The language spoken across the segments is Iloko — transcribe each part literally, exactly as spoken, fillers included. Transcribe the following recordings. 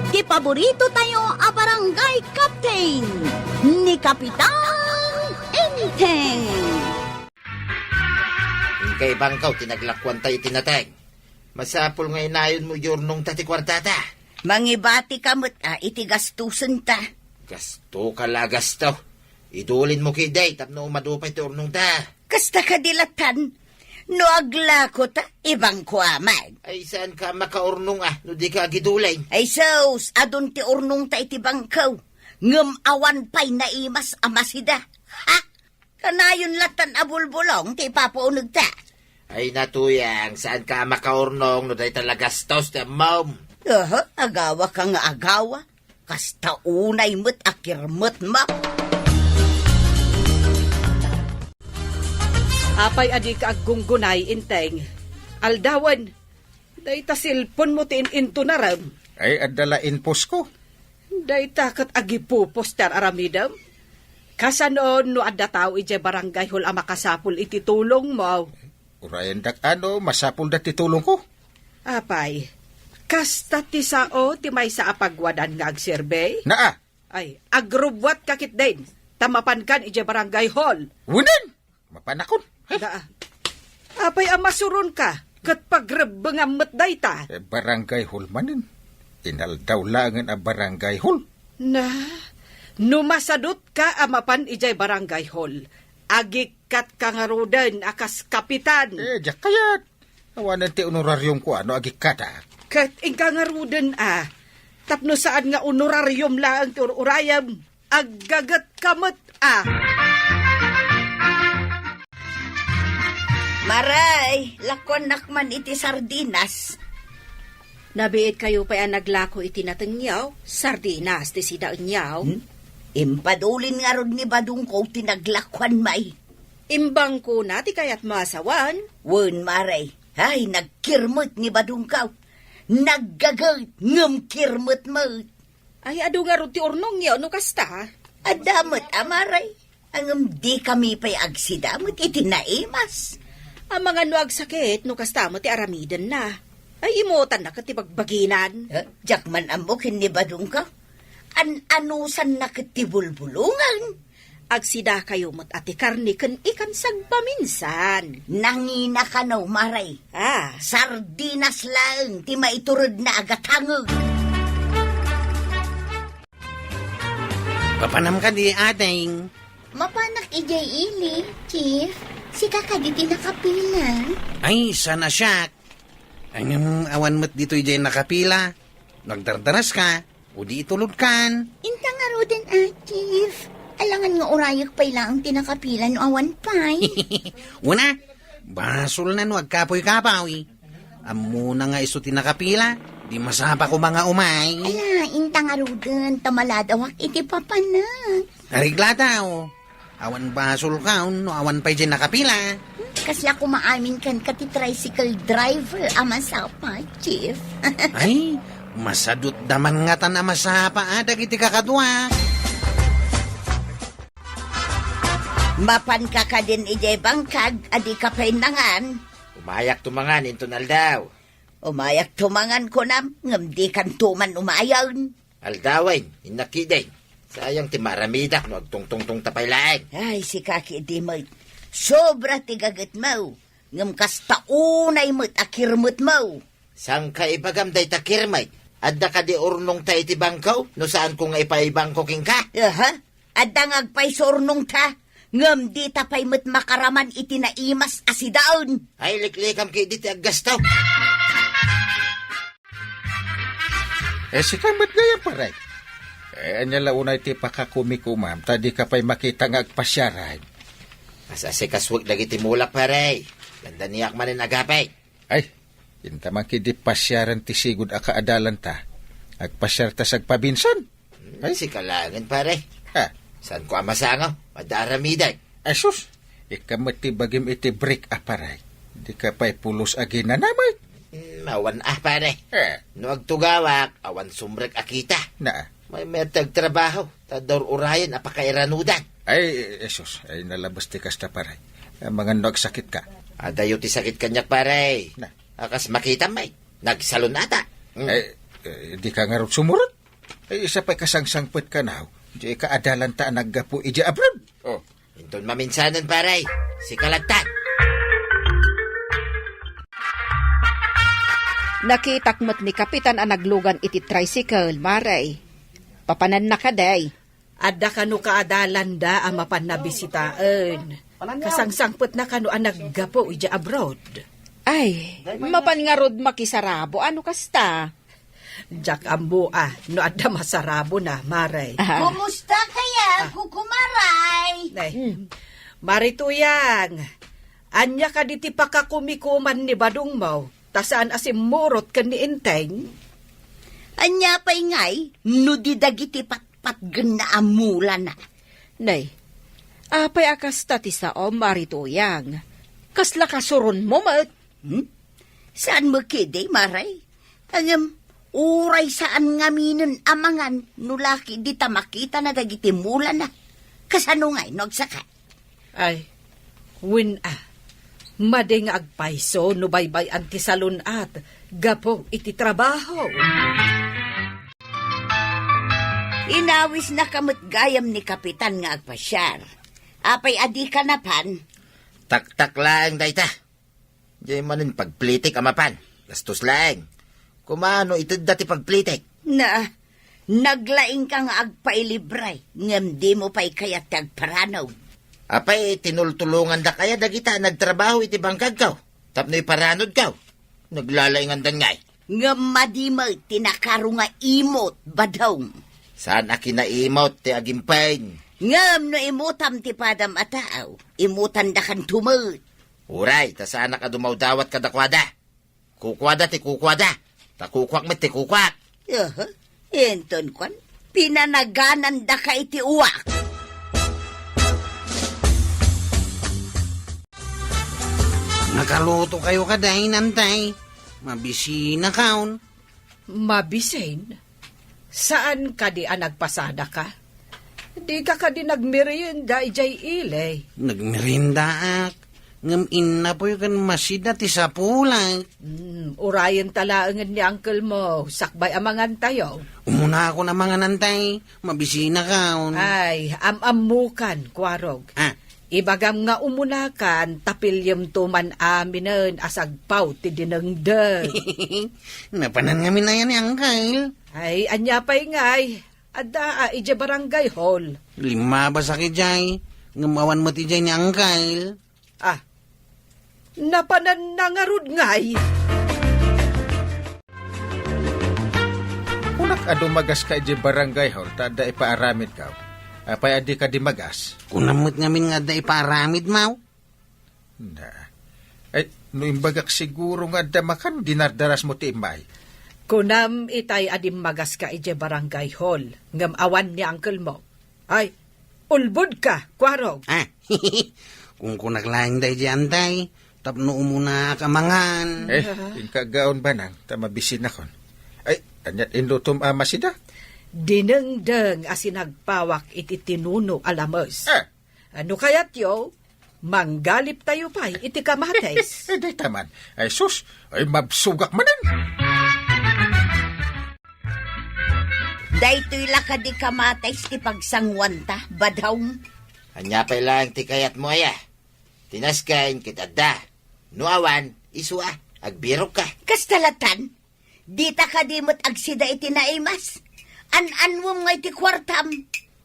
ti paborito tayo a barangay captain, ni Kapitan Enteng. Inkay bangkaw ti naglakuanta iti nateng. Masapul nga inayonmo iti urnongta ti kuartata. Mangibatika met a iti gastusenta. Gasto ka la gasto. Idulinmo ketdi tapno umadu pay ti urnongta. Kasta kadi latan, no aglakota, ibangko aman. Ay, saan ka makaurnong a, no di ka agidulin? Ay, sus, adun ti urnongta iti bangko. Ngem awan pay naimas a masida. Ha? Kanayon latan a bulbulong ti ipapaunegta. Ay, natuyang, saan ka makaurnong no dayta la gastos ti ammom? Aha, agawa ka nga agawa. Kasta unay met a kirmet ma. Apay a dika aggunggunay, Enteng? Aldawen, dayta cellphone mo ti in-intonarem. Ay, adda la infos ko. Dayta ket agipupos ti ar-aramidem. Kasano no adda tao idiay barangay hall a makasapul iti tulongmo? Urayendak a no masapulda ti tulongko. Apay, kasta ti sao ti maysa a pagwadan nga agserbi? Naa. Ay, agrubbuatka ketdin, ta mapankan idiay barangay hall. Wen, mapanakon. Daa. Apay a masuronka, ket pagrebbengam met dayta. Eh, barangay hall manen. Inaldaw laengen a barangay hall. Na, no masadutka a mapan idiay barangay hall, agikkatka ngaruden a kas kapitan. Eh, diak kayat. Awanen ti honorariumko a no agikkatak. Ket inka ngaruden a, tapno saan nga honorarium laeng ti ur-urayem, aggagetka met a. Maray, lakuannak man iti sardinas. Nabiitkayo pay a naglako iti natengyo, sardinas ti sidaenyo. Hmm? Impadulin ngarud ni Badongko ti naglakuan, may. Imbangkona ti kayatmo a sawen? Wen, Maray. Ay, nagkirmet ni Badongko. Naggaget ngem kirmet met. Ay, adu ngarud ti urnongyo no kasta? Adda met, a, Maray. Ngem dikami pay agsida met iti naimas. Amangan no agsakit no kasta met ti aramidenna. Ay, imotanna ket ti bagbaginan. Eh, diak man ammo ken ni Badongko. An-anusanna ket ti bulbulongen. Agsidakayo met a ti karne ken ikan sagpaminsan. Nangina kano, Maray. Ah. Sardinas laeng ti maituredna a gatangeg. Papanam kadi, ading? Mapanak idiay ili, Chief. Sika kadi ti nakapila? Ay, saan a siak. Ay, ngem, awan met ditoy idiay nakapila. No agdardaraska, o di itulodkan. Inta ngaruden a, Chief. Alangan nga urayek pay laeng ti nakapila no awan pay. Una, basolna no agkapuy-kapuy. Ammona nga isu ti nakapila, di masapa koma nga umay. Ala, inta ngaruden, ta maladawak iti papanak. Arigla ta, o. Awan basolka, no awan pay diay nakapila. Kasla koma amin kenka ti tricycle driver a masapa, Chief. Ay, masadut da man ngatan a masapa, a, dagiti kakaduak. Mapanka kadin idiay bangkag a dika pay nangan? Umayak tumangan inton aldaw. Umayak tumangan kunam, ngem dikanto man umayen. Aldawen, innak idi. Sayang ti maaramidak no agtungtungtungta pay laeng. Ay, sika ketdi met. Sobra ti gagetmo, ngem kasta unay met a kirmetmo. Saan ka ibagam dayta kirmet? Adda kadi urnongta iti bangko? No saanko nga ipaibangko kenka? Aha. Adda nga agpayso urnongta, ngem dita pay met makaraman iti naimas a sidaen. Ay, liklikam ketdi ti aggasto. Eh, sika met gayam, pare. Eh, ania la unay ti pakakumikumam, ta dika pay makita nga agpasiaran. As-asikasuek dagiti mulak, pare. Dandaniak manen agapay. Ay, inta man ketdi pasiaran ti sigud a kaadalanta. Agpasiarta sagpabinsan. Hmm, ay, sika laengen, pare. Ah. Saanko a masango? Adda aramidek. Ay, sus, ikka met ti bagim iti break a, pare. Dika pay pulos a ginanamay. Hmm, awan a, pare. Eh. No agtugawak, awan sumrek a kita. Naa. Maymayat ti agtrabaho, ta adda ur-urayen a pakairanudan. Ay, Jesus, ay nalabas ti kasta, pare. Amangan no agsakitka. Adayo ti sakit kaniak, pare. Na. A kas makitam, ay, nagsalon ata. Mm. Ay, eh, dika ngarud sumurot? Ay, isa pay kasangsangpet kano, diay kaadalanta a naggapu idiay abroad. Oh, inton maminsanen, pare. Sika latta. Nakitak met ni Kapitan a naglugan iti tricycle, Mare. Papananna kadi? Adda kano kaadalanda a mapanna bisitaen? Kasangsangpetna kano a naggapu idiay abroad? Ay, mapan ngarud makisarabo a no kasta. Diak ammo a no adda masarabona, Mare. Aha. Kumusta kaya, Ah. Kukumaray? Nay. Hmm. Mare Tuyang, ania kadi ti pakakumikuman ni badongmo, ta saan a simmurot ken ni Enteng? Ania pay ngay, no di dagiti patpatgenna a mulana? Nay, apay a kasta ti saom, Mare Tuyang? Kasla kasuronmo met? Hmm? Saan met ketdi, Mare? Ngem, uray saan ngaminen a mangan no la ketdi ta makitana dagiti mulana. Kasano ngay no agsaka? Ay, wen a. Madi nga agpayso no baybay-an ti salun-at gapu iti trabaho. Inawisnaka met gayam ni Kapitan nga agpasiar. Apay a dika napan? Taktak laeng dayta. Diay manen pagplitik a mapan. Gastos laeng. Koma no itedda ti pagplitik. Na, naglaingka nga agpailibre, ngem dimo pay kayat ti agparano. Apay, tinultulongandak aya dagita a nagtrabaho iti bangkagko tapno iparanodko? Naglalaingandan ngay. Ngem madi met ti nakaro nga imot, Badong. Saan a kinaimot ti agimpay? Ngem no imutam ti padam a tao, imutandakanto met. Uray, ta saanak a dumawdawat kadakuada. Kukuada ti kukuada, ta kukuak met ti kukuak. Aha, inton kuan, pinanaganandaka iti uwak. Nakalutokayo kadi, Nantay? Mabisinakaon. Mabisin? Saan kadi a nagpasadaka? Dika kadi nagmerienda idiay ili? Nagmeriendaak, ngem innapoy ken masida ti sapulak. Hmm, urayenta laengen ni uncle mo, sakbay a mangantayo. Umunakon a mangan, Nantay, mabisinakaon. Ay, am-ammokan, Kuarog. Ah. Ibagam nga umunakan, ta pillemto man aminen a sagpaw ti dinengdeng. Napanan ngamin aya ni Uncle? Ay, ania pay ngay? Adda a idiay barangay hall. Limmabasak idiay, ngem awan met idiay ni Uncle. Ah, napananna ngarud ngay? Kunak a dumagaska idiay barangay hall ta adda ipaaramidko. Apay a dika dimagas? Kunam met ngamin nga adda ipaaramidmo. Na. Ay, no imbagak siguro nga adda makan, dinardarasmo ti immay. Kunam itay a dimmagaska idiay barangay hall, ngem awan ni uncle mo. Ay, ulbodka, Kuarog. Ah, kunkunak laeng daydiay, Antay, tapno umunaak a mangan. Eh, inka aggaon, Banang, ta mabisinakon. Ay, aniat inlutom a masida? Dinengdeng a sinagpawak iti tinuno a lames. Ah. Ano kayatyo? Manggaliptayo pay iti kamatis. Eh, dayta man. Ay, sus, ay, mabsugak manen. Daytoy la kadi kamatis ti pagsanguanta, Badong? Ania pay laeng ti kayatmo aya? Ti nasken ket adda. No awan, isu a, agbirokka. Kasta latan, dita kadi met agsida iti naimas? An-annuem nga iti kuartam?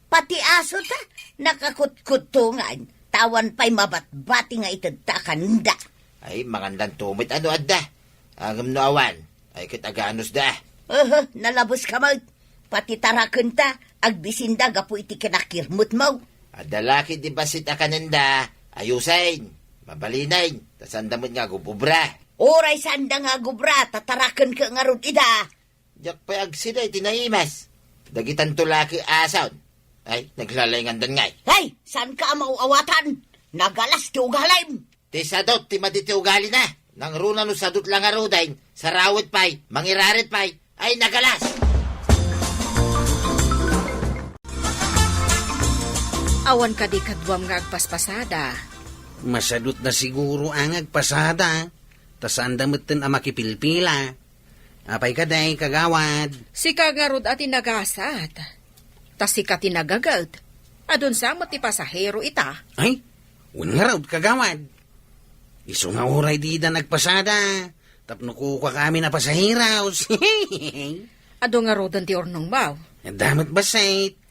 Pati asota, nakakutkuttongan, ta awan pay mabatbati nga itedta kanda. Ay, mangandanto met a no adda. Ngem no awan, ay ket aganusda. Aha, nalabeska met. Pati tarakenta, agbisinda gapu iti kinakirmetmo. Adda la ketdi bassit a kanenda, ayusen, mabalinen, ta saanda met nga agub-obra. Uray saanda nga agubra, ta tarakenka ngarud ida. Diak pay agsida iti naimas. Dagitanto la ket ason. Ay, naglalaingandan ngay. Hey, saanka a maaw-awatan? Nagalas ti ugalim. Ti sadut ti madi ti ugalina. Nangruna no sadut la ngaruden, sarawet pay, mangiraret pay. Ay, nagalas! Awan kadi kaduam nga agpaspasada? Masadutda siguro a nga agpasada, ta saanda metten a makipilpila. Apay kadi, kagawad? Sika ngarud a ti nagasat. Ta sika ti nagaget. Adun sa met ti pasahero ita. Ay, wen ngarud, kagawad. Isu nga uray dida nagpasada. Tapno kukuakami a pasahero. Adu ngaruden ti urnongmo? Adda met bassit.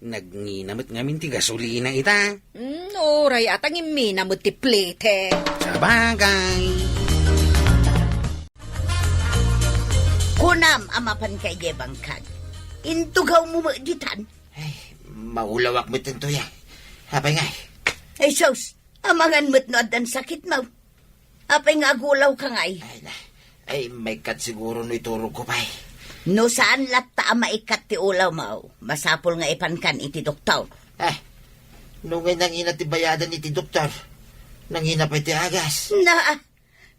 Nagngina met ngamin ti gasolina ita. Hmm, uray a ta ngimmina met ti plete. Sabagay. Kunam a mapanka idiay bangkag. Intugawmo met ditan. Ay, maulawak met ditoy, a. Apay ngay? Ay, sus, amangan met no addan sakitmo. Apay nga agulawka ngay? Ay, na. Ay, maikkat siguro no iturogko pay. No saan latta a maikkat ti ulawmo, masapul nga ipankan iti doktor. Eh, no ngay nangina ti bayadan iti doktor, nangina pay ti agas. Na,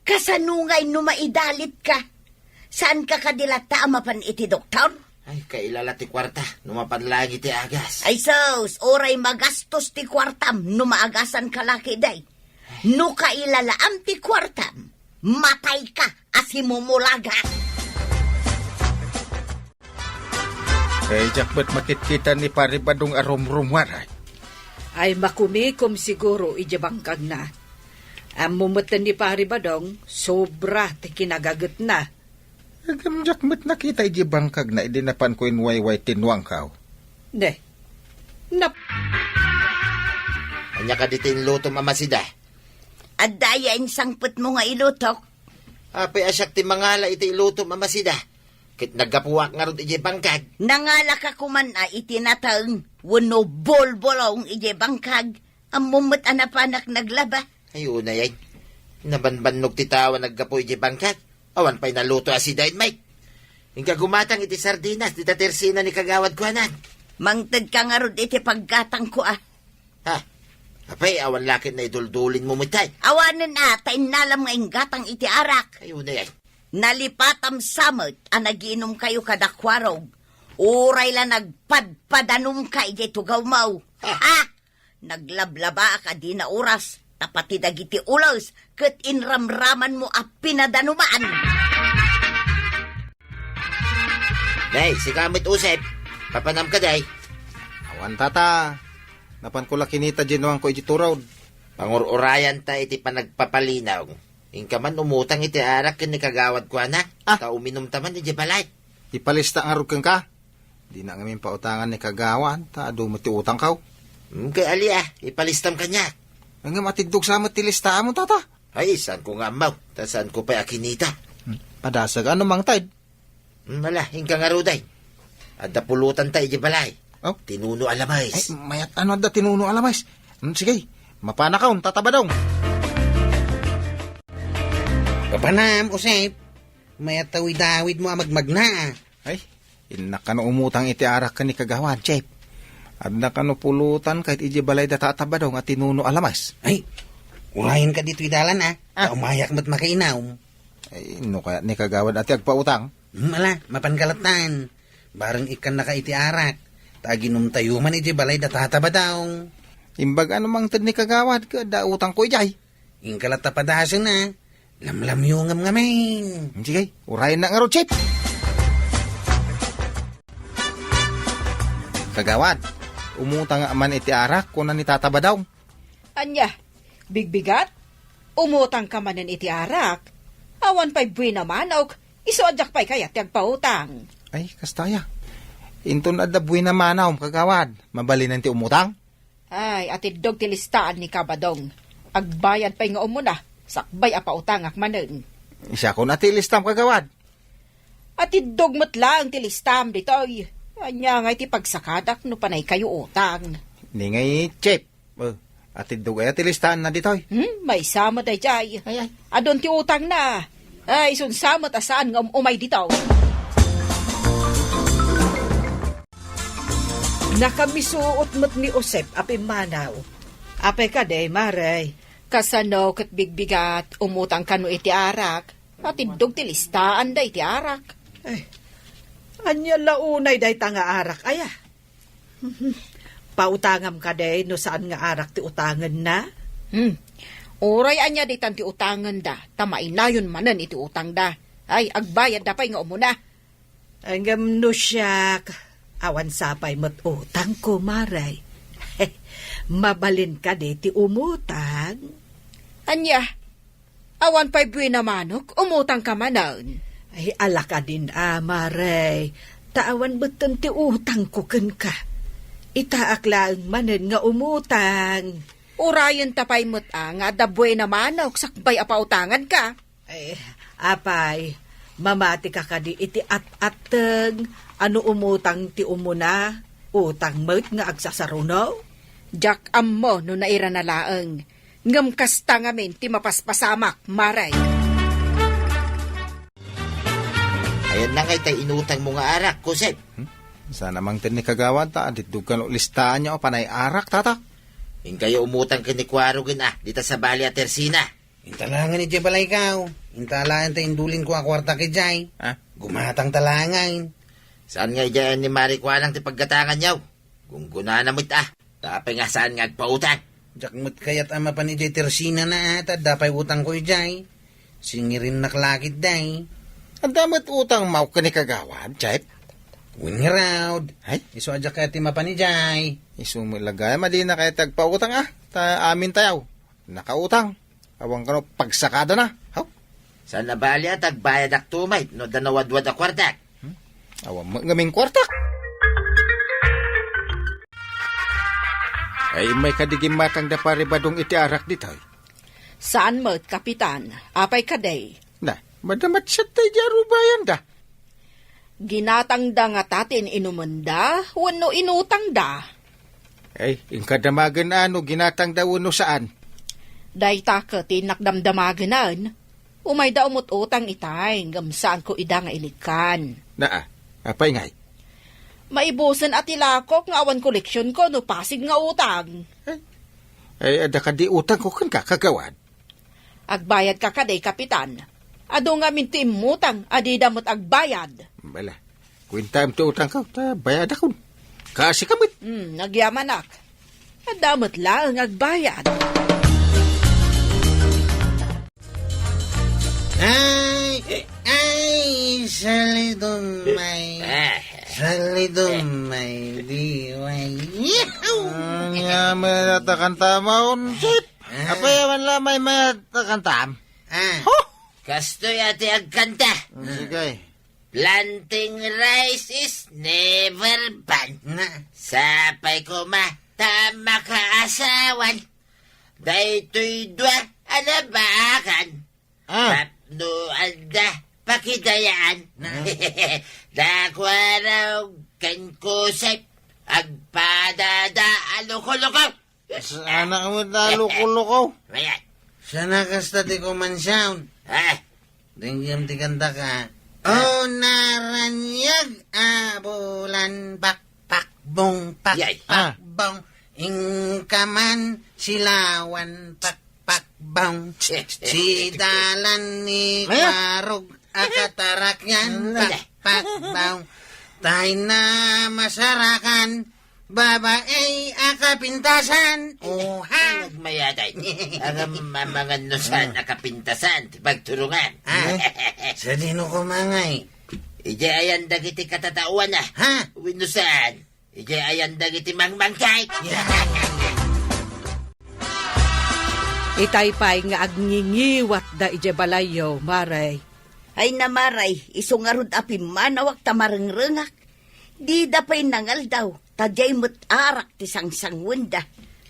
kasano ngay no maidalitka? Saanka kadi latta a mapan iti doktor? Ay, kailala ti kuarta, no mapan laeng iti agas. Ay sus, uray magastos ti kuartam no maagasanka la ketdi. No kailalaam ti kuartam, matayka a simumulaga. Ay, diak met makitkita ni Pari Badong a rumrumuar, ay. Ay, makumikom siguro idiay bangkagna. Ammo met ni Pari Badong, sobra ti kinagagetna. Ngem diak met nakita idiay bangkagna idi napanko inwayway ti nuangko. Ne. Nap- Ania kadi ti inlutom a masida? Adda aya insangpetmo nga ilutok? Apay a siak ti mangala iti ilutom a masida? Ket naggapuak ngarud idiay bangkag. Nangalaka koman a iti nateng wenno bulbulong idiay bangkag. Ammom met a napanak naglaba. Ay, unay, ay. Nabanbannog ti tao a naggapu idiay bangkag. Awan pay naluto a sidain, Mike. Inka gumatang iti sardinas, dita tersina ni kagawad kuanan. Mangtedka ngarud iti paggatangko, a. Ha? Apay, awan la ket naiduldulinmo met, ay. Awanen, a, ta innalam nga inggatang iti arak. Ay, unay, ay. Nalipatam sa met a nagiinumkayo kada kuarog. Uray la nagpadpadanumka idiay tugawmo. Ha? Ha? Naglablabaak a dina oras, ta pati dagiti ules ket inramramanmo a pinadanuman. Nay, sika met, Usep. Papanam kadi? Awan, tata. Napanko la kinita diay nuangko idiay turod. Pangururayanta iti panagpapalinaw. Inka man umutang iti arak ken ni kagawad kuana, ah, ta uminumta man idiay balay. Ipalista ngarud kenka? Dina ngamin pautangan ni kagawad, ta adu met ti utangko. Hmm, ket ali, a, ipalistam kaniak. Ngem atiddog sa met ti listaam, tata. Ay, saanko nga ammo, ta saanko pay a kinita. Hmm, padasag, ano mangted? Hmm, ala, inka ngarud, ay. Adda pulotanta idiay balay. Oh? Ti Nuno a Lames. Ay, mayat ano adda ti Nuno a Lames? Hmm, sige, mapanakon, Tata Badong. Papanam, Usep. Mayat ta awidawidmo a magmagna, a. Ay, innak kano umutang iti arak ken ni kagawad, Chef. Adda kano pulutan ket idiay balay da Tata Badong a ti Nuno a Lames. Ay, urayen ka ditoy dalan, a. Ah. Ta umayak met makainum. Ay, no kayat ni kagawad a ti agpautang? Hmm, ala, mapanka lattan. Bareng ikkannaka iti arak. Ta aginumtayo man idiay balay da Tata Badong. Imbag ano mangted ni kagawad, ket adda utangko idiay. Inka latta padasen, a. Lamlamyongem ngamin. Sige, urayennak ngarud, Chef. Kagawad, umutang man iti arak, kuna ni Tata Badong. Ania, bigbigat? Umutangka manen iti arak? Awan pay buena manok, isu a diak pay kayat ti agpautang. Ay, kasta aya. Inton adda buena manok, kagawad, mabalinan ti umutang? Ay, atiddog ti listaan ni Kabadong. Agbayad pay nga umuna, sakbay a pautangak manen. Siakon a ti listam, kagawad. Atiddog met laeng ti listam ditoy. Ania ngay ti pagsakadak no panaykayo utang? Ni ngay, Chef. Eh, atiddog aya ti listaanna ditoy? Hmm, maysa met daydiay. Ay, ay. Adun ti utangna. Ay, isun sa met a saan nga um-umay ditoy. Nakamisuot met ni Josep a pimmanaw. Apay kadi, Mare? Kasano ket bigbigat, umutang kano iti arak? Atiddog ti listaanda iti arak. Ay, ania la unay dayta nga arak, aya? Pautangam kadi no saan nga arak ti utangenna? Hmm. Uray ania ditan ti utangenda, ta mainayon manen iti utangda. Ay, agbayadda pay nga umuna. Ngem no siak, awan sapay met utangko, Mare. Mabalin kadi ti umutang? Ania, awan pay buena manok, umutangka manen? Ay, ala kadin a, Mare. Ta awan metten ti utangko kenka. Itaak laeng manen nga umutang. Urayenta pay met a nga adda buena manok sakbay a pautanganka. Ay, apay, mamatika kadi iti at-atteng a no umutang ti umuna, utang met nga agsasaruno? Diak ammo no nairana laeng, ngem kasta ngamin ti mapaspasamak, Mare. Ayanna ngay tay inutangmo nga arak, Josep? Hmm? Saan a mangted ni kagawad ta, aditdog kano listaanyo a panay arak, tata? Inkayo umutang ken ni Kuarogen a, dita sabali a Tersina. Inta laengen idiay balaykaw. Inta laeng ta indulinko a kuartak idiay. Ha? Gumatangta laengen. Saan nga idiay ni Mari Kuanang ti paggatanganyo? Gunggunana met a. Tapay nga saan nga agpautang? Diak met kayat a mapan idiay Tersina na, ta adda pay utangko idiay. Singirinnak la ketdi. Adda met utangmo ken ni kagawad, Jep? Wen ngarud. Ay? Isu a diak kayat ti mapan idiay. Isu met la gayam a dina kayat ti agpautang a. Ta amintayo. Nakautang. Awan kano pagsakadana. Haw? Saan a bali a ta agbayadak tumay no adda nawadwad a kuartak? Hmm? Awan met ngamin kuartak. Ay, immay kadi gimmatangda Pari Badong iti arak ditoy? Saan met, Kapitan. Apay kadi? Na, madamatsat tay di arubayanda. Ginatangda ngata ti in-inumenda wenno inutangda? Ay, inka damagen a no ginatangda wenno saan? Dayta ket ti innak damdamagenan. Umayda umut-utang itay, ngem saanko ida nga ilikkan. Naa, apay ngay? Maibusen a ti lakok nga awan koleksionko no pasig nga utang. Ay, ay, adda kadi utangko kenka, kagawad? Agbayadka kadi, Kapitan. Adu ngamin ti immutang a dida met agbayad. Bala, kuentaem ti utangko, ta bayadakon. Kaasi ka met. Hmm, nagyamanak. Adda met laeng agbayad. Ay, ay, salidong may, salidong may diway. Yahoo! Ania met a kanta mo, Unsit? Ah. Apay awan la may mayat a kantam? Ah. Huh? Kastoy a ti agkanta. Sige. Planting rice is never ban. Na. Sapay koma ta makaasawan. Daytoy dua a nabakan. Ah. Tapno adda pakidayaan. Na. Dakwarog ken kusep. Agpadada a lukoluko. Saan a met a lukoluko. Ayan. Saan a kasta ti kumansiaw? Ah. Denggem ti kantaka. Ah. O naraniag a bulan, pakpakbong, Yay. Ah. Pakpakbong. Inka man silawan, pakpakbong. Sidalan ni Ayan. Kwarog a katarakyan, Ala. Pakpakbong. Tay na masarakan, babae a kapintasan. Oha. Nagmayatay. Ang mamangan no saan a kapintasan, ti pagturungan. Ah, sadino kumangay? Ija ayan dagiti katataoan, ah. Ha? Wenno saan? Ija ayan dagiti mangmangkay. Yeah. Itay pay nga agngingiwatda ija balayyo, Mare. Ay na, Mare, isu ngarud a pimmanawak ta marengrengak. Dida pay nangaldaw, ta diay met arak ti sangsanguenda.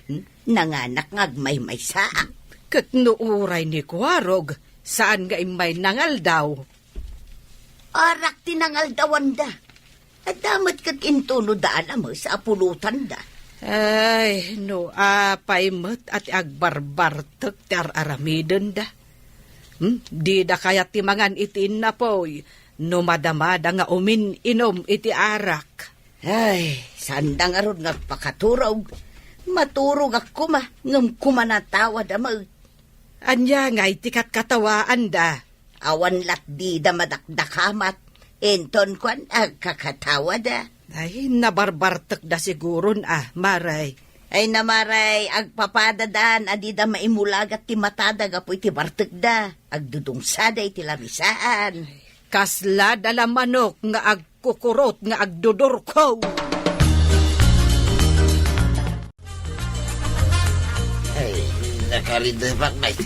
Hmm? Nanganak nga agmaymaysaak. Ket no uray ni Kuarog, saan nga immay nangaldaw? Arak ti nangaldawanda. Adda met ket intono da a lames a pulotanda. Ay, no apay met a ti agbarbartek ti ar-aramidenda. Hmm? Dida kayat ti mangan iti innapoy no madamada nga umin-inom iti arak. Ay, saanda ngarud nga agpakaturog. Maturogak koma, ngem kumanatawada met. Ania ngay ti katkatawaanda? Awan lat dida madakdakamat. Inton kuan, agkakatawada. Ay, nabarbartekda siguron a, Mare. Ay na, Mare, agpapadadan a dida maimulagat ti matada gapu iti bartekda. Agdudungsada iti lamisaan. Kasla dala manok nga agkukurot nga agdudurko. Ay, nakaridebak, mate.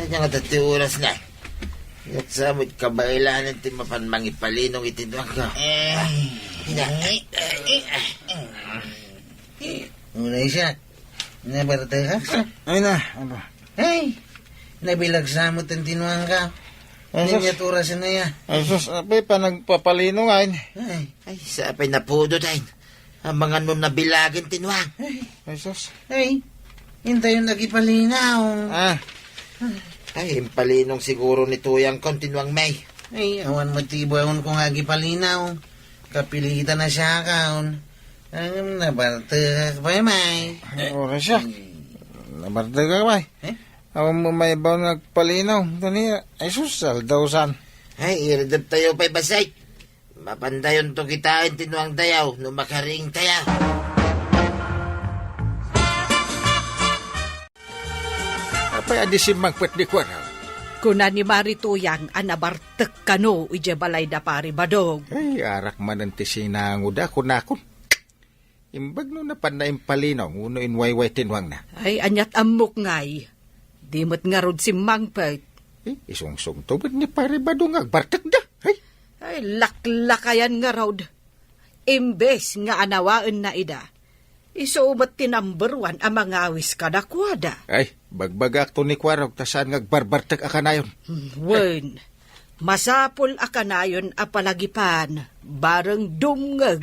Ania nga ti oras na? Ket sa met kabaelan ti mapan mangipalinong iti duangko. Eh, ina, eh, eh, eh. Unay siya. Nabartekak sa. Ay na, aba. Ay, nabilag sa met ti nuangko. Ay, sus. Ania ti oras na ya? Ay, sus, apay, panagpapalinong, ay. Ay. Ay, sa apay napudot, ay. Amangan no nabilagen ti nuang. Ay. Ay, sus. Ay, intayon agipalinaw. Ah. Ay, impalinong siguro ni Tuyang kon ti nuang, may. Ay, awan met ti ibaon ko nga agipalinaw. Kapilitan na siya, kaon. Ang nabartekak pay, may. Ay, oras siya. Nabartekak pay. Eh? Awan mo may ibaon nga agpalinaw. Tani, ay, sus, aldaw san. Ay, iridep tayo pay, basay. Mapandayonto kitaen ti nuangtayo no makariingtayo. Apay a di simmangpet ni Kuarog? Kuna ni Mari Tuyang a nabartek kano idiay balay da Pari Badong. Ay, arak manen ti sinangoda, kunakon. Imbag no napanna impalinaw, wenno inwayway ti nuangna. Ay, aniat ammok ngay. Di met ngarud simmangpet. Eh, isungsungto met ni Pari Badong nga agbartekda. Ay. Ay, laklakayan ngarud. Imbes nga anawaenna ida, isu met ti number one a mangawis kadakuada. Ay, bagbagakto ni Kuarog ta saan nga agbarbartek a kanayon. Hmm, wen. Masapul a kanayon a palagipan, bareng dumngeg.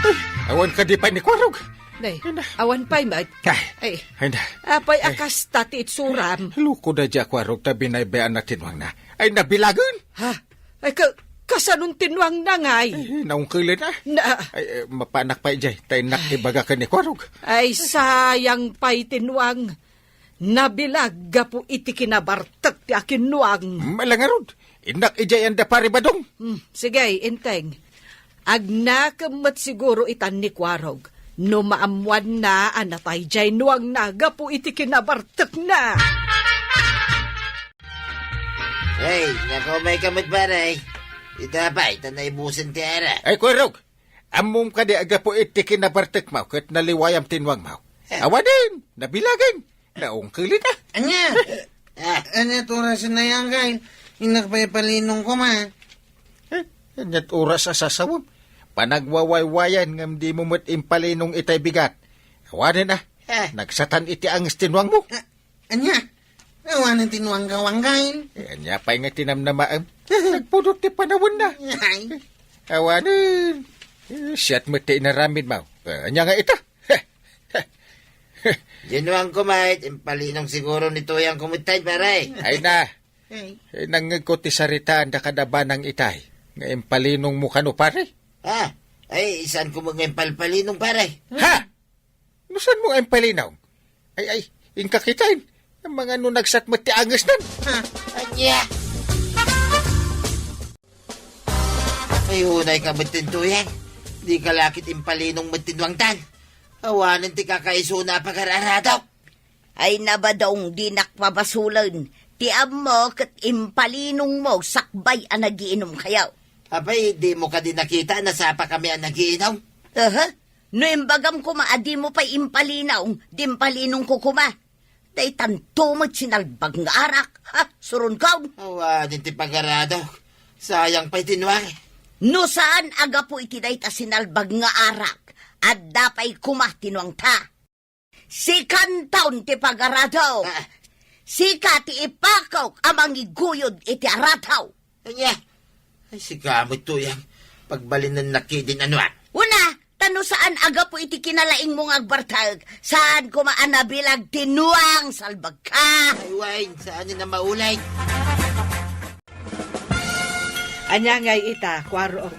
Ay, awan kadi pay ni Kuarog. Nay, awan pay met. Ay. Ay. Ay, na. Apay a kasta ti itsuram? Luko da dia Kuarog ta binaybay-an na ti nuangna. Ay, nabilagen. Ha? Ay, ka-, kasanon ti nuangna ngay? Ay, naungkelen, ah. Na- Ay, eh, mapanak pay jay, ta innak ibaga ken ni Kuarog. Ay, sayang pay ti nuang. Nabilag gapu iti kinabartek ti akinnuang. Malangarud, innak idiay anda Pari Badong. Hmm, sige, inteng. Agnakem met siguro itan ni Kuarog no maammuanna a natay jay nuangna gapu iti kinabartekna. Hey, nakaumay ka met, pare. Ita pay, ta naibusen ti ara. Ay, Kuarog, ammom kadi a gapu iti kinabartekmo ket naliwayam ti nuangmo? Eh. Awanen, nabilagen. Naungkelit, ah. Ania? Ah. Ania ti oras na yan, kay? Innak pay palinong koma. Eh, ania ti oras a sasawem? Panagwawaywayan ngem dimo met impalinong itay bigat. Awanen, ah. Eh. Nagsatan iti anges ti nuangmo. Ah, ania? Awanen ti nuangko, Wanggain. Eh, ania pay nga tinamnamaem? Nagpudot ti panawenna. Ay. Awanen. Eh, siak met ti inaramidmo. Eh, ania nga ita? Diay nuangko met, impalinong siguro ni Tuyang ko met tay, pare. Ay na. Ay. Eh, nangngegko ti saritaan da kada banang itay nga impalinongmo kano, pare. Ah, ay, saan ko met nga impalpalinong, pare? Ha? No saan mo nga impalinong? Ay, ay, inka kitaen. Amangan no nagsat met ti angesnan. Ha? Ania? Ay, unay ka met ti Tuyang. Di ka lakit impalinong met ti nuangtan. Awanen ti kakaisuna a pagar-aradok. Ay, Badong, dinak pabasolen. Ti ammo ket impalinongmo sakbay a nagiinomkayo. Apay, dimo kadi nakita a nasapakami a nagiinom? Aha. No imbagam koma a dimo pay impalinong, di impalinongko koma. Daytanto met sinalbag nga arak. Ha, suronkaw. Awanen ti pagaradok. Sayang pay ti nuang. No saan a gapu iti dayta sinalbag nga arak, adda pay koma ti nuangta. Sikanton ti pagaradok. Ah. Sika ti ipakok a mangiguyod iti aradok. Ania? Ay, sika met, Tuyang. Pagbalinennak ketdin a nuang. Una, ta no saan a gapu iti kinalaingmo nga agbartek, saan koma a nabilag ti nuang, salbagka. Ay, wen, saan ni na maulay? Ania ngay ita, Kuarog?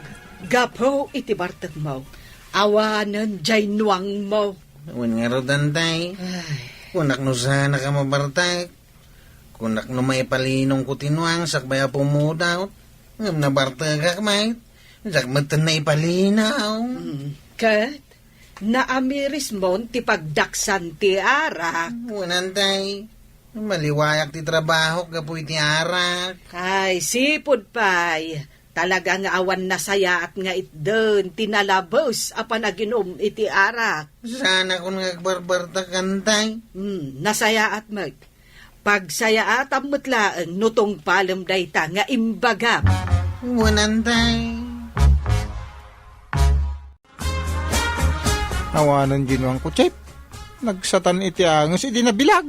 Gapu iti bartekmo, awanen jay nuangmo. Wen ngarud, Antay. Ay. Kunak no saanak a mabartek. Kunak no maipalinongko ti nuang sakbay a pumudot, ngem nabartekak met. Diak metten naipalinaw. Mm. Ket naamirismon ti pagdaksan ti arak. Wen, Antay. Maliwayak ti trabahok gapu iti arak. Ay, sipud pay. Talaga nga awan nasayaat nga itden ti nalabes a panaginum iti arak. Saanakon nga agbarbartak, Antay. Hmm, nasayaat met. Pagsayaatam met laeng no tungpalem dayta nga imbagam. Wen, Antay. Awanen dinuangko, Chep. Nagsatan iti anges idi nabilag.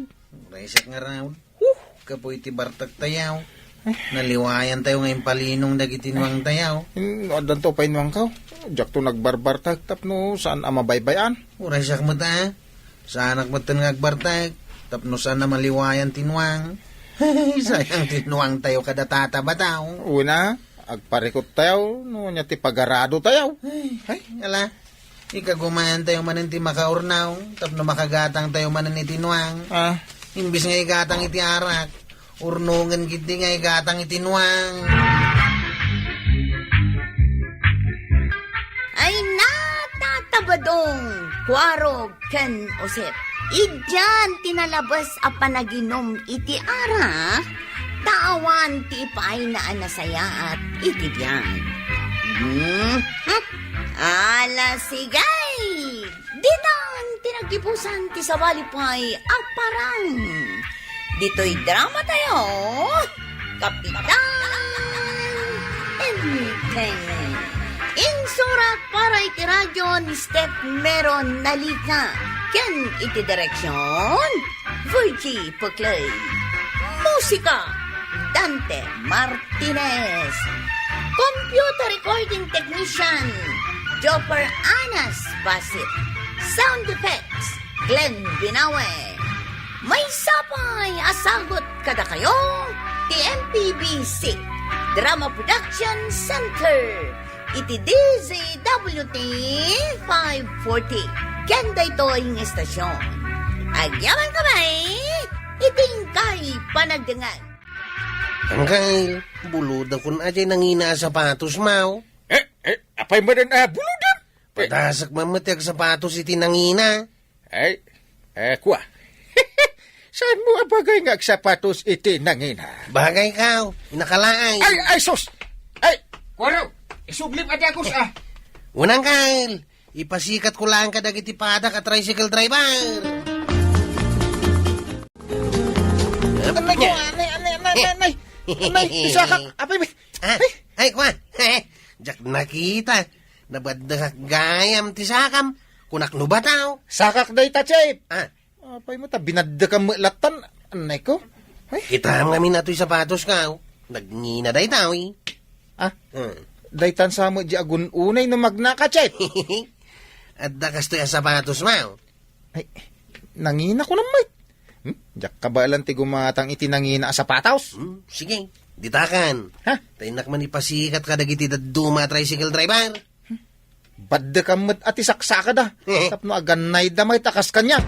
Uray siak ngarud. Huh! Gapu iti bartak tayo. Eh. Naliwayan tayo nga impalinong dagiti nuang tayo. In-, addanto pay nuangko. Diakto nagbarbartak tapno saan a mabaybay-an. Uray siak met a. Saanak metten nga agbartak tapno saan a maliwayan ti nuang. Sayang ti nuang tayo kada tata bataw. Una, agparikot tayo no ania ti pagarado tayo. Ay, ay. Ala, ikagumaan tayo manen ti makaurnaw tapno makagatang tayo manen iti nuang. Ah. Imbis nga igatang iti arak, urnongen ketdi nga igatang iti nuang. Ay, natatabadong, Kuarog ken Osep. Idian ti nalabes a panaginum iti arak, ta awan ti ipaayna a nasayaat iti biag. Hmm? Ala, sige! Ditan ti naggibusan ti sabali pay a parang. Ditoy drama tayo, Kapitan Enteng. Insurat para iti radyo ni Step Meron Nalika ken iti direksyon, Virgie Puclay. Musika, Dante Martinez. Computer recording technician, Jopper Anas Basit. Sound effects, Glenn Binawe. Maysa pay a sagut kadakayo ti M P B C Drama Production Center iti D Z W T five forty ken daytoy nga istasyon. Agyaman kami iti inkay panagdengngeg. Angkel, bulodakon a jay nangina a sapatos, maw. Eh, eh, apay manen a bulodem? Eh. Padasek man met ti agsapatos iti nangina. Ay, eh, kua. Saan mo a bagay nga agsapatos iti nangina? Bagay kaw, inakalaay. Ay, ay, sus! Ay, Kuarog, isublim a dagos, ah. Unang, Kyle, ipasikat ko lang kadagiti padak a tricycle driver. Anay ko, anay, anay, anay, anay, anay. Anay, ti sakak. Apay, may. Ah, ay, ay, kua. Diak nakita. Nabaddekak gayam ti sakam. Kunak no bataw. Sakak dayta, Chip. Ah. Apay mo ta, binaddekam met lattan. Anay ko. Ay. Kitam ngamin atoy sapatos ka, oh. Nagngina dayta, eh. Ah. Hmm. Daytan sa met di agun-unay no magnaka, Chip. Adda kastoy a sapatos, ma, oh. Ay, nangina ko naman. Hmm? Diak kabaelan ti gumatang iti nangina a sapatos. Hmm, sige, ditakan. Ha? Ta innak man ipasikat kadagiti dadduma a tricycle driver. Baddekam met a ti saksakada. Tapno agannayda met a kas kaniak.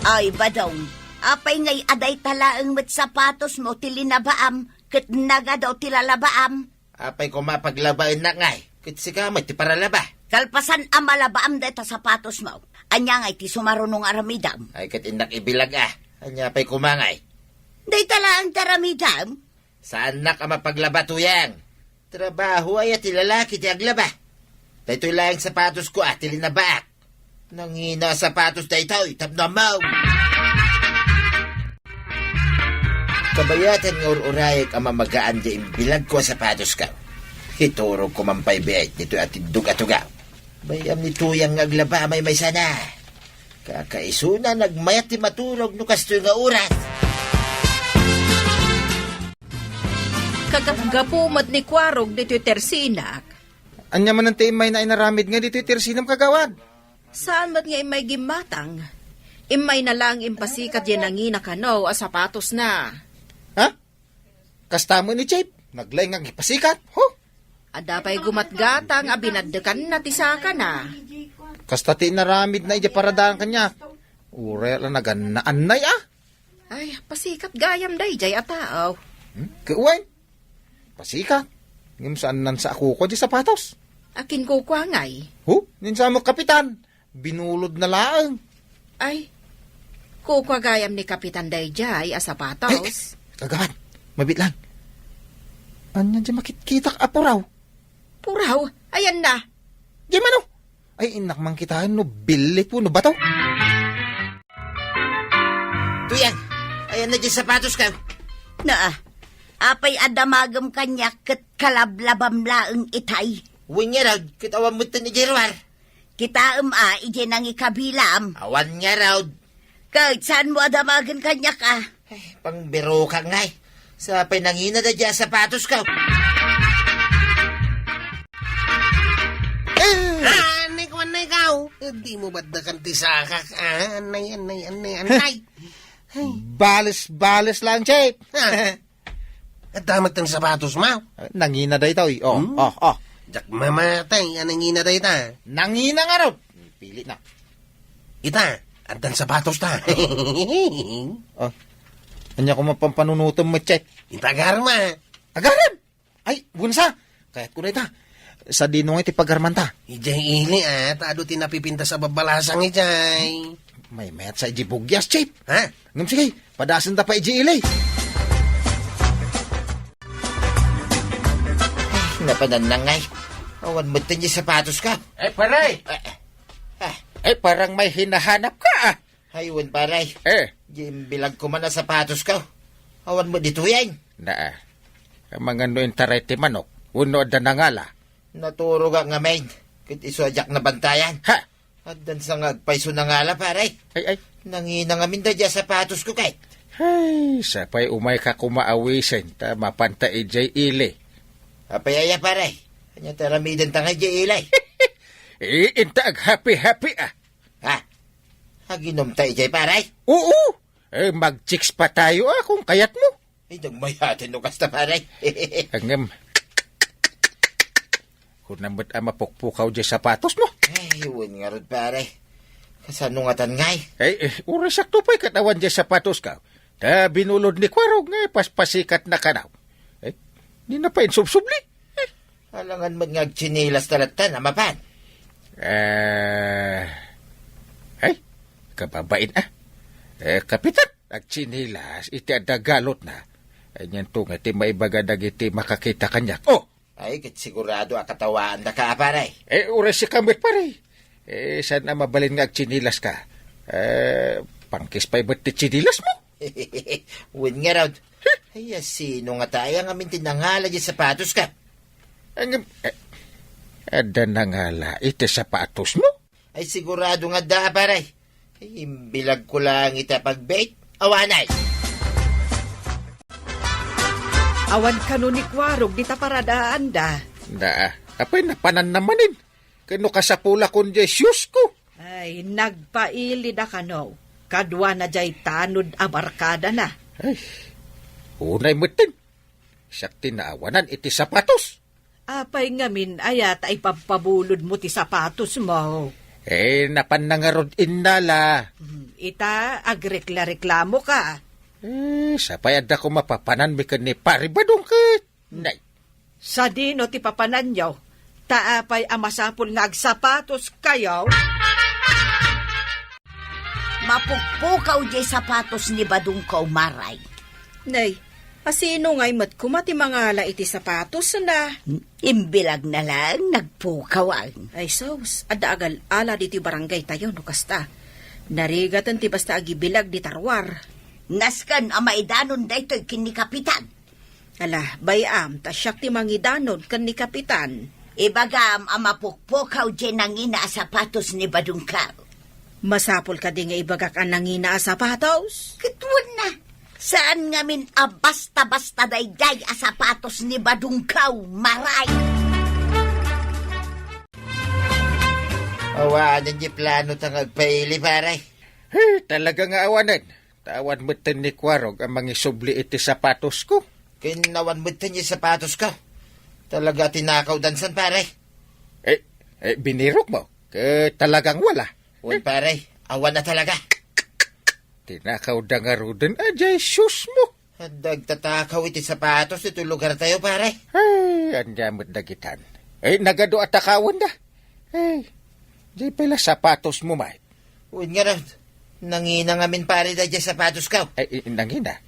Ay, Badong, apay ngay a dayta laeng met sapatos mo ti linabaam ket nagadu ti lalabaam? Apay koma paglabaennak ngay? Ket sika met ti paralaba. Kalpasan a malabaam dayta sapatos mo, ania ngay ti sumaruno nga aramidam? Ay, ket innak ibilag a. Ania pay koma ngay? Dayta laeng ti aramidam? Saannak a mapaglaba, Tuyang. Trabaho aya ti lalaki ti aglaba. Daytoy laeng sapatos ko a ti linabaak. Nangina a sapatos daytoy tapno ammo. Kabayatan nga ur-urayek a mamagaan diay imbilag ko a sapatos ka. Iturog ko man pay biit ditoy a tindog a tugaw. Bay-am ni Tuyang nga aglaba a maymaysana. Kakaisuna, nagmayat ti maturog no kastoy nga oras. Kagapgapu met ni Kuarog ditoy tersinak. Ania manen ti immayna inaramid nga ditoy tersinam, kagawad? Saan met nga immay gimmatang? Immayna laeng impasikat diay nangina kano a sapatosna. Ha? Kasta met ni Chip, naglaing nga agipasikat, ho? Adda pay gumatgatang a binaddekanna ti sakana. Kasta ti inaramidna idiay paradanan kaniak. Uray la nagannaannay, a? Ay, pasikat gayam daydiay a tao. Hmm? Ket wen? Pasikat. Ngem saannan sa a kukua diay sapatos. Akin kukua ngay? Ho? Ninsamak, Kapitan. Binulodna laeng. Ay, Kukua gayam ni Kapitan daydiay a sapatos. Ay, kagawan, mabiit lang. Ania diay makitkitak a puraw? Puraw? Ayanna? Diay mano? Ay, innak man kitaen no billit wenno bato. Tuyang, ayanna diay sapatosko. Naa, apay a damagem kaniak ket kalablabam laeng itay? Wen ngarud, ket awan metten idiay ruar. Kitaem a, idiay nangikabilam. Awan ngarud. Ket saanmo a damagen kaniak a? Ay, pangbirokak ngay. Sapay nangina daydiay a sapatosko. Eh! Ah, anay ko, anay ka, oh. Eh, di mo baddakan ti sakak, ah, anay, anay, anay, anay. Ay. Bales-bales lang, Chief. Ah. Adda met ti sapatosmo? Nangina daytoy. Oh, Hmm? oh, oh. Diak mamatay a nangina dayta. Nangina ngarud. Pili na. Ita, addan sapatosta. Oh. Ania koma pampanunotem met, Chief? Ita agarma. Agarem? Ay, wensa. Kayatko dayta. Sadino ngay ti pagarmanta? Idiay ili, ah, ta adu ti napipintas a babbalasang idiay. Maymayat sa idiay bugyas, Chief. Ha? Ngem sige, padasenta pay idiay ili. Ay, napanannangay. Awan metten diay sapatosko. Eh, pare! Eh, eh, eh. Eh, parang may hinahanap ka, ah. Ay, wen, pare. Eh. Diay imbilagko man a sapatosko. Awan met ditoyen. Naa. Amangan no intaray ti manok, wenno adda nangala. Naturogak ngamin, ket isu a diak nabantayan. Ha? Addan sa nga agpayso nangala, pare. Ay, ay. Nangina ngamin daydiay a sapatosko ket. Ay, sapay umayka koma awisen, ta mapanta idiay ili. Apay aya, pare? Ania ti aramidenta ngay idiay ili? Eh, inta aghappy-happy, ah. Ha? Aginomta idiay, pare? Oo. Eh, mag-chicks pa tayo, ah, kung kayatmo. Ay, nagmayaten no kasta, pare. Ngem, kuna met a mapukpukaw diay sapatosmo? Ay, wen ngarud, pare. Kasano ngatan ngay? Ay, eh, uray sakto pay ket awan diay sapatoska. Ta binulod ni Kuarog nga paspasikatna kanaw. Eh, dina pay insubsubli. Eh. Alangan met nga agtsinilasta latta a mapan. Eh, ay, kababain, ah. Eh, Kapitan, agtsinilas iti adda galotna. Anianto nga ti maibaga dagiti makakita kaniak? Oh! Ay, ket sigurado a katawaandaka, a, pare. Eh, uray sika met, pare. Eh, saan a mabalin nga agtsinilaska? Eh, pangkis pay met ti tsinilasmo? Wen ngarud. Ay, a, sino ngata aya ngamin ti nangala diay sapatoska? Ngem, eh, adda nangala iti sapatosmo? Ay, sigurado nga adda, a, pare. Ay, imbilagko laeng ita a pagbiit. Awanay! Awan kano ni Kuarog dita paradaanda. Da, apay napananna manen? Ken no kasapulakon diay shoesko? Ay, nagpailida kano. Kaduana diay tanod a barkadana. Ay, unay metten. Siak ti naawanan iti sapatos. Apay ngamin aya ta ipabpabulodmo ti sapatosmo? Eh, napanna ngarud innala. Hmm, ita, agrekla-reklamoka. Eh, sapay adda koma papananmi ken ni Pari Badong ket. Nay. Sadino ti papananyo? Ta apay a masapul nga agsapatoskayo? Mapukpukaw diay sapatos ni Badongko, Maray. Nay, a, sino ngay met koma ti mangala iti sapatosna? Imbilagna laeng nagpukawan. Ay sus, adda agal-ala ditoy barangaytayo no kasta. Narigaten ti basta agibilag dita ruar. Nasken a maidanon daytoy ken ni Kapitan. Ala, bay-am, ta siak ti mangidanon ken ni Kapitan. Ibagam a mapukpukaw diay nangina a sapatos ni Badongko. Masapul kadi nga ibagak a nangina a sapatos? Ket wen na, saan ngamin a basta-basta daydiay a sapatos ni Badongko, Maray. Awanen diay planota nga agpaili, pare. Eh, talaga nga awanen. Ta awan metten ni Kuarog a mangisubli iti sapatosko. Ken awan metten diay sapatosko. Talaga a tinakawdan san, pare. Eh, eh, binirokmo? Ket talagang wala. Wen, pare, awan a talaga. Tinakawda ngaruden a diay shoesmo. Adda agtatakaw iti sapatos iti lugartayo, pare. Ay, ania met dagitan? Eh, nagadu a takawenda. Eh, diay pay la sapatosmo met. Wen ngarud, Nangina ngamin pare daydiay sapatosko. Ay, i-, nangina.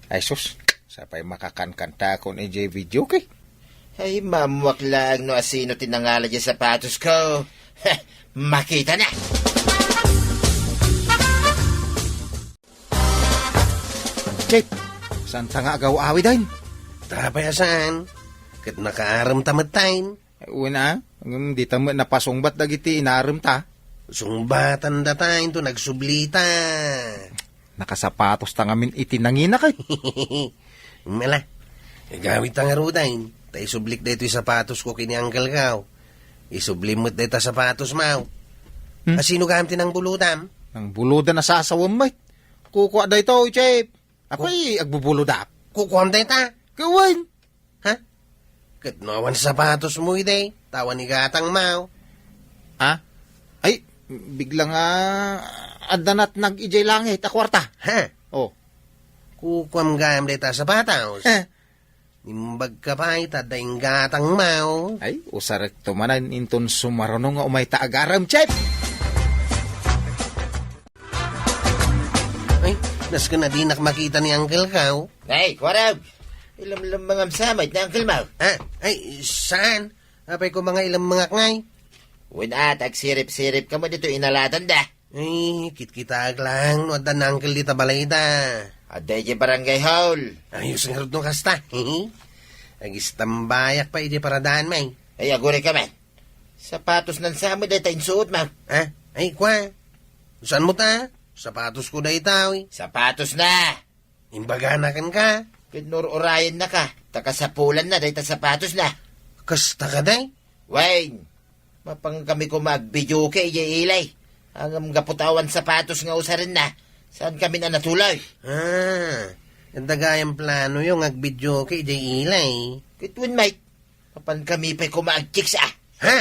Ay, sus. Sapay makakankantakon idiay videoke. Ay, maammoak laeng no asino ti nangala diay sapatosko. Makitana. Chef, saanta nga agaw-awidayn? Apay a saan? Ket nakaaremta metten. Ay, wen a, ngem dita met napasungbat dagiti inaremta. Sungbatandata inton agsublita. Nakasapatosta ngamin iti nanginakay. Mala, agawidta ngaruden, ta isublik daytoy sapatosko ken ni Uncle Kao. Isublim met dayta sapatosmo. Hmm? Asino gayam ti nangbulodam? Nangbulodam a sasawem met. Kukua daytoy, Chef. Apay, agbubulodak? Kukuam dayta? Kawan. Ha? Ket no awan sapatosmo idi, ta awan igatangmo. Ha? Ay, bigla nga adda natnag idiay langit a kuarta. Ha? Oh. Kukuam gayam dayta a sapatos. Ha? Imbagka pay ta adda inggatangmo. Ay, usarekto manen inton sumaruno nga umayta agarem, Chef! Ay, nasken a dinak makita ni Uncle Kao. Ay, kuarog! Ilamlemmengam sa met ni Uncle mo. Ah, ay, saan? Apay ko mga ilamengak ngay? Wen a, agsirip-siripka met ditoy inalatanda. Ay, kitkitaek laeng no adda ni Uncle dita balayda. Adda idiay barangay hall. Ayos ngarud no kasta. Agistambayak pay idiay paradaanmi. Ay, agurayka met. Sapatosnan sa met dayta insuotmo. Ah, ay, kua. Saan mo ta? Sapatosko dayta, oy. Sapatosna. Imbagana kenka? Ket no ur-urayennaka, ta kasapulanna dayta sapatosna. Kasta kadi? Wen, mapankami koma agvideoke idiay ili. Ngem gapu ta awan sapatos nga usarenna, saankamin a natuloy. Ah, adda gayam planoyo nga agvideoke idiay ili. Ket wen met, mapankami pay koma agchicks a. Ha?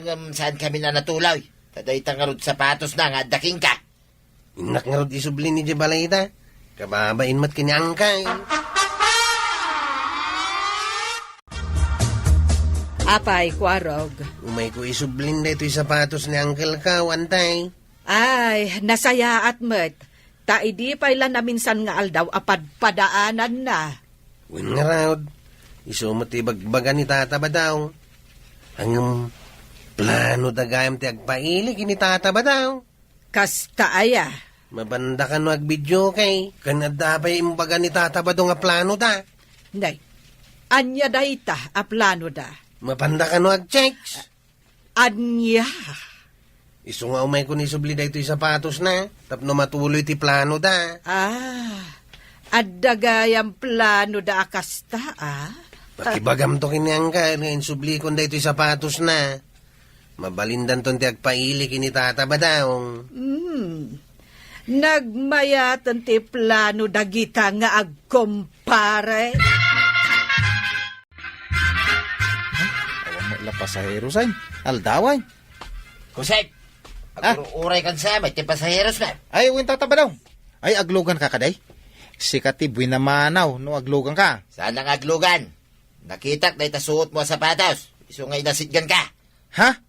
Ngem saankamin a natuloy, ta dayta ngarud sapatosna nga adda kenka. Innak ngarud isubli idiay balayda. Kababain met ken ni Angkay. Apay, kuarog. Umayko isublin daytoy sapatos ni Uncle Kao, Antay. Ay, nasayaat met. Ta idi pay la naminsan nga aldaw a padpadaananna. Wen ngarud, isu met ti ibagbaga ni Tata Badong. Ngem, planoda gayam ti agpaili ken ni Tata Badong. Kasta aya? Mapanda kano agvideoke, ken adda pay imbaga ni Tata Badong a planoda. Nay, ania dayta a planoda? Mapanda kano agchicks? Ania? Isu nga umayko isubli daytoy sapatosna, tapno matuloy ti planoda. Ah, adda gayam planoda a kasta, ah? Pakibagamto ken ni Angkay nga insublikon daytoy sapatosna. Mabalindanton ti agpaili ken ni Tata Badong. Hmm. Nagmayaten ti plano dagita nga agkumpare. Awan met la pasaheros, ay. Aldawan. Kusek, ah? Agur-uraykan sa met ti pasaheros na. Ay, wen, Tata Badong. Ay, agluganka kadi? Sika ti buenamanaw no agluganka. Saan nga aglugan? Nakitak dayta suotmo a sapatos. Isu nga inasitganka. Ha?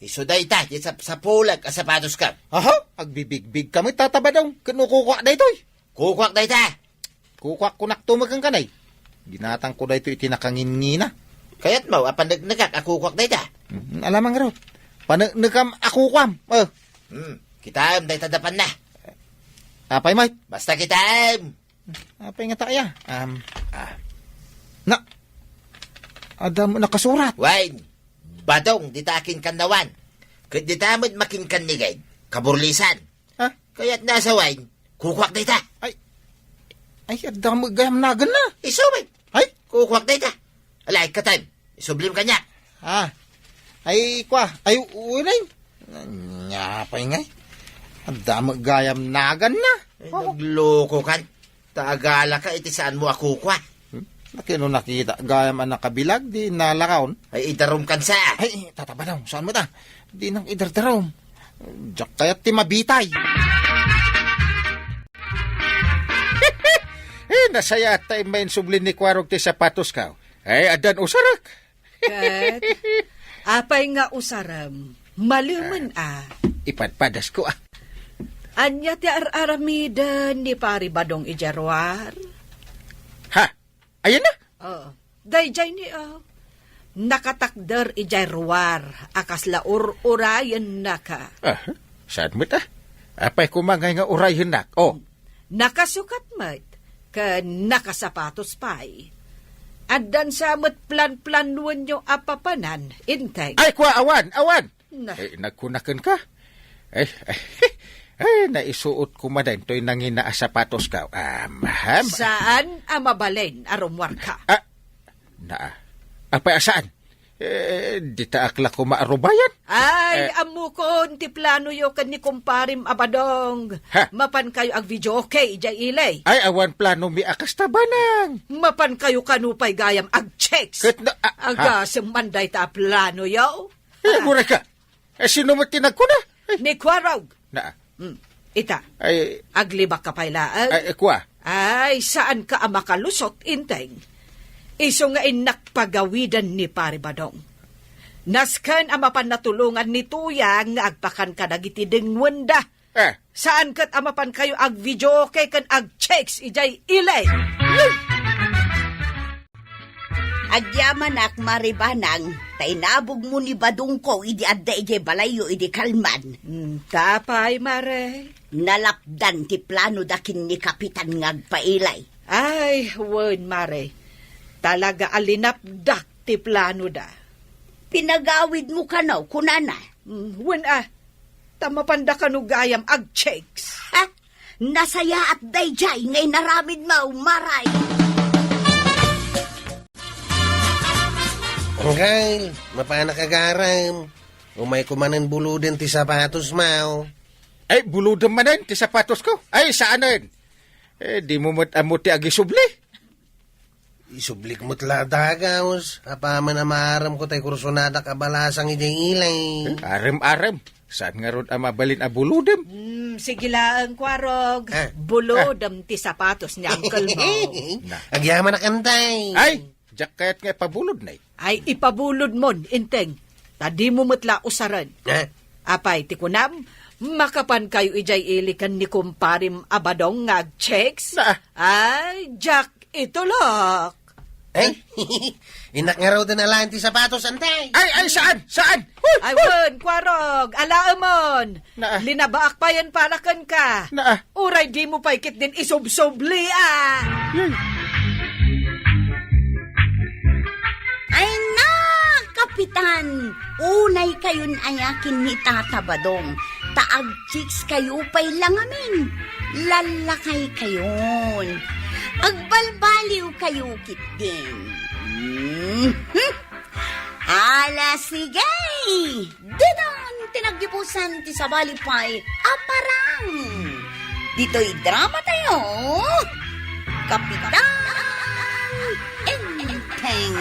Isu dayta, diay sapsapulek a sapatosko. Aha? Agbibigbigka met, Tata Badong. Ket no kukuak daytoy? Kukuak dayta. Kukuak, kunak to met kenka, nay. Ginatangko daytoy iti nakangingina. Kayatmo a paneknekak a kukuak dayta? Mm, alamang ngarud. Paneknekam a kukuam. Eh. Hmm, kitaem dayta dapanna. Apay met? Basta kitaem. Apay ngata aya? Um, ah. Na, adda met nakasurat. Wen, Badong dita akinkannawan. Ket dita met makinkannigid, kaburlisan. Ha? Kayatna sa wen, kukuak dayta. Ay, ay, adda met gayam naganna. Isu met. Ay? Kukuak dayta. Alay, katem. Isublim kaniak. Ah. Ay, kua. Ay, u-, uy, nay. Ania pay ngay? Adda met gayam naganna. Ay, oh, naglokokan. Ta agalaka iti saanmo a kukua. Hmm? Nakino nakita gayam a nakabilag, di nalakaon? Ay, idarumkan sa. Ay, Tata Badong, saan met a? Di nang idardarum. Diak kayat ti mabitay. Eh, nasayaat ta immay insubli ni Kuarog ti sapatosko. Ay, addan usarek. Ket, apay nga usarem? Malemen a. Ipadpadasko a. Ania ti ar-aramiden ni Pari Badong idiay ruar? Ha? Ayan na? Oo. Daydiay ni, oh. Nakatakder idiay ruar a kasla ur-urayennaka. Ah, saan met, ah? Apay koma ngay nga urayennak? Oh. Nakasukat met, ken nakasapatos pay. Addan sa met plan-planuenyo a papanan, Inteng. Ay, kua, awan, awan! Na. Eh, nagkunaken ka? Eh, eh, eh, naisuot ko manen toy nangina a sapatos ka. Ah, maham. Saan a mabalin a rummuarka? Ah, na, apay a saan? Eh, dita ak la koma a rubayan. Ay, Eh. ammokon ti planoyo ken ni kumparem a Badong. Ha? Mapan kayo ag-videoke idiay ili. Ay, awan plano mi a kasta, Banang. Mapan kayo kano pay gayam ag-chicks. Ket na, ah, ha? Agasem man dayta a planoyo. Eh, Ah. mura ka. Eh, sino met ti nagkuna? Ay. Ni Kuarog. Na. Hmm. Ita. Ay. Aglibak ka pay laeng. Ay, eh, kua. Ay, saan ka a makalusot, Inteng. Isu nga innak pagawiden ni Pari Badong. Nasken a mapan natulongan ni Tuyang nga agpakan kadagiti dengwenda. Eh. Saan ket a mapan kayo ag-videoke ken ag-chicks idiay ili. Agyamanak, Mare Banang, ta inabogmo ni Badongko idi adda idiay balayyo idi kalman. Hmm, ta apay, Mare? Nalapdan ti planoda ken ni Kapitan nga agpaili. Ay, wen, Mare. Talaga a linapdak ti planoda. Pinagawidmo kano, kunana. Hmm, wen a. Ta mapanda kano gayam ag-chicks. Ha? Nasayaat daydiay nga inaramidmo, Mare. Anggal, mapanak agarem. Umayko manen buloden ti sapatosmo. Ay, bulodem manen ti sapatosko? Ay, saanen. Eh, dimo met ammo ti agisubli. Isublik met la a dagus, apaman a maaremko tay kursonadak a balasang idiay ili. Eh, arem, arem. Saan ngarud a mabalin a bulodem? Hmm, sige laeng, Kuarog. Ah. Bulodem ti sapatos ni uncle mo. Na. Agyamanak, Inteng. Ay, diak kayat nga ipabulod, nay. Ay, ipabulod mon, Inteng. Ta dimo met la usaren. Ah. Apay, ti kunam, makapan kayo idiay ili ken ni kumparem a Badong nga ag-chicks? Na. Ay, diak itulok. Ay, innak ngaruden alaen ti sapatos, Inteng. Ay, ay, saan? Saan? Uy, Ay, uy! wen, Kuarog, alaemon. Naa. Linabaak payen para kenka. Naa. Uray dimo pay ketdin isubsubli, ah. Yay. Ay na, Kapitan! Unay kayon aya ken ni Tata Badong, ta ag-chicks kayo pay la ngamin. Lallakay kayon. Agbalbaliw kayo ketdin. Mhm. Ala, sige! Ditan ti naggibusan ti sabali pay a parang. Ditoy drama tayo, Kapitan Enteng.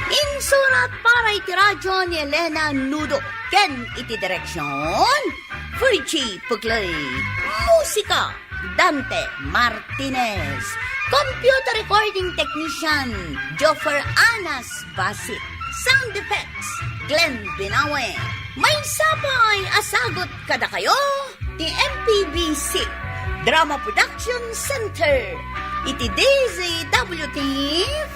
Insurat para iti radyo ni Elena Nudo ken iti direksyon, Virgie Puclay. Musika, Dante Martinez. Computer recording technician, Joffer Anas Basit. Sound effects, Glenn Binawe. Maysa pay a sagut kadakayo ti M P B C Drama Production Center iti D Z W T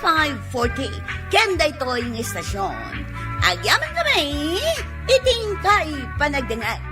five forty. Ken daytoy nga istasyon, agyamankami iti inkay panagdengngeg.